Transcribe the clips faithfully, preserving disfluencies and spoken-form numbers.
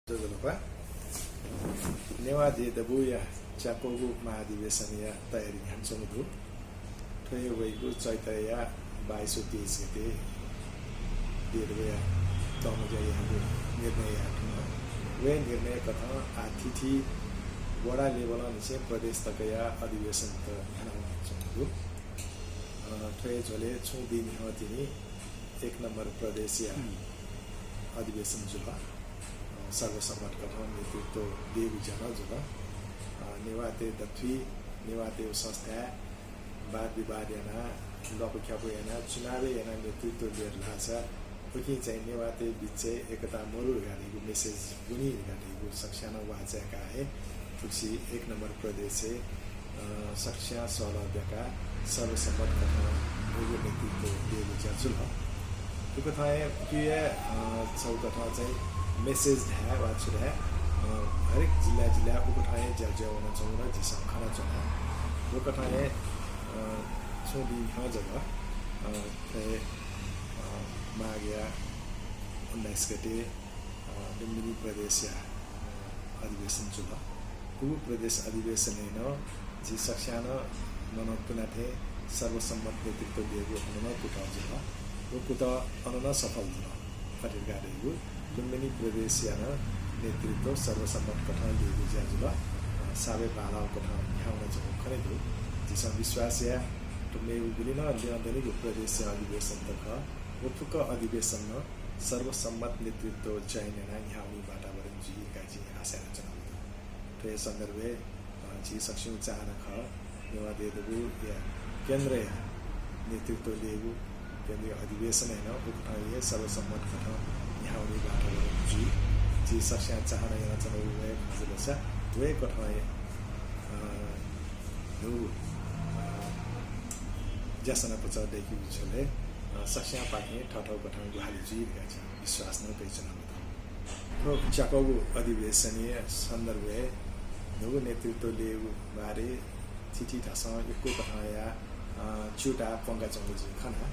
ज्वजलपा। नेवाः देय् दबूया च्याक्वःगु महाधिवेशनया तयारी यानाच्वंगु दु। थ्व हे वइगु चैतया बाइस व तेइस गते देय् दबूया तःमुँज्या यायेगु निर्णय याये धुन। व हे निर्णय कथं आः थीथी वडा level निसें प्रदेश तकया अधिवेशनत न्ह्यानावनाच्वंगु दु। अ, थ्व हे झ्वलय् छुं दिं न्ह्यः तिनि एक नम्बर प्रदेशया अधिवेशन जुल। अ, सर्वसम्मत कथं नेतृत्व बीगु ज्या नं जुल। अ, नेवाःतय् दथुइ, नेवाःतय् संस्थाय् वाद विवाद यानाः, ल्वापुख्यापु यानाः, चुनावय् यानाः नेतृत्व बियादिल धाःसा उकिं चाहिँ नेवाःतय् बिचय् एकता मरु धकाः धइगु message ब्वनी धकाः धइगु सकस्यां नं वाःचाय्काः हे थुगुसी एक नम्बर प्रदेशय्, अ, सकस्यां सल्लाह ब्याकाः सर्वसम्मत कथं न्हूगु नेतृत्व बीगु ज्या जुल। उकथं हे उकिया, अ, छगू कथं चाहिँ message धाये वा छु धाये, अ, हरेक जिल्ला जिल्ला उकथं हे ज्या जुया वनाच्वंगु नं झीसं खनाच्वना। उकथं हे, अ, छुं दिं न्ह्यः जक, अ, थ्व हे, अ, माघया उन्नाइस गते अ, लुम्बिनी प्रदेशया, अ, अधिवेशन जुल। उगु प्रदेश अधिवेशनय् नं झी सकस्यां नं मनंतुना थें सर्वसम्मत नेतृत्व बीगु अन नं कुतः जुल। व कुतः अन नं सफल जुल। अथे धकाः धइगु लुम्बिनी प्रदेशया नं नेतृत्व सर्वसम्मत कथं बीगु ज्या जुल। अ, साबे बांलाःगु कथं न्ह्यावनाच्वंगु खने दु। झीसं विश्वास याये, थ्व मेगु गुलि नं ल्यं दनिगु प्रदेशया अधिवेशनत खः। व फुक्क अधिवेशन नं सर्वसम्मत नेतृत्व चयन यानाः न्ह्यावनी वातावरण जुइ धकाः जिं आशा यानाच्वनागु दु। थ्व हे सन्दर्भय्, अ, झी सकसिगु चाहना खः, नेवाः देय् दबूया केन्द्रया नेतृत्व लीगु केन्द्रीय अधिवेशनय् नं उकथं हे सर्वसम्मत कथं न्ह्यावनी वातावरण जुइ। झी सकसिगुं चाहना यानाच्वनागु व हे खँ जुल सा, व हे कथं हे, अ, न्हूगु, अ, ज्यासना पुचः दय्केगु झ्वलय्, अ, सकस्यां पाखें थःथःगु कथं ग्वाहालि जुइ धकाः झी विश्वास नं कयाच्वनागु दु। थ्व च्याक्वःगु अधिवेशनया सन्दर्भय् न्हूगु नेतृत्व लीगु बारे थीथी थासं यक्व कथंया, अ, च्यूताः प्वंकाच्वंगु जिं खना।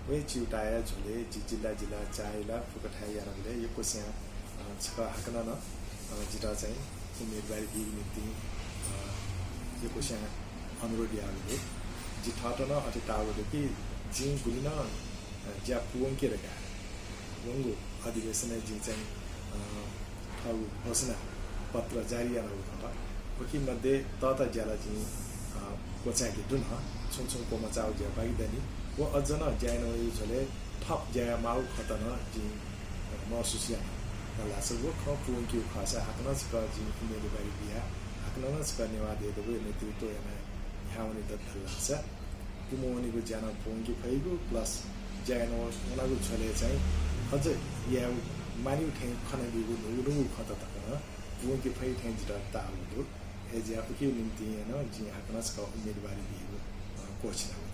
व हे च्यूताःया झ्वलय् जि जिल्ला जिल्ला चाःहिला फुक्कथाय् यानाबलय् यक्वस्यां, अ, छकः हाकनं नं, अ, जितः चाहिँ उम्मेदवारी बीगु निंतिं, अ, यक्वस्यां अनुरोध याःगु दु। जि थःत नं अथे ताःगु दु कि जिं गुलि नं, अ, ज्या पूवंके धकाः वंगु अधिवेशनय् जिं चाहिँ, अ, थःगु घोषणा पत्र जारी यानागु खः। उकी मध्ये तःता ज्या ला जिं, अ, क्वचायेके दु नं, छुं छुं क्वमचाःगु ज्या बाकी दनि। व अझ नं ज्या यानावनीगु झ्वलय् थप ज्या यायेमाःगु खँत नं जिं, अ, महसुस याना। धाःसा व खँ पूवंकेगु खःसा हाकनं छकः जिं उम्मेदवारी बियाः हाकनं नं छकः नेवाः देय् दबूया नेतृत्व यानाः न्ह्यावने दत धाःसा कुमवनीगु ज्या नं पूवंके फइगु, plus ज्या यानावनागु झ्वलय् चाहिँ अझ यायेगु मानिगु थें खनादीगु न्हूगु न्हूगु खँत तक नं पूवंके फइ थें जितः ताःगु दु। अय्‌जुयाः उकिया निंतिं नं जिं हाकनं छकः उम्मेदवारी बीगु, अ, क्वःछिनागु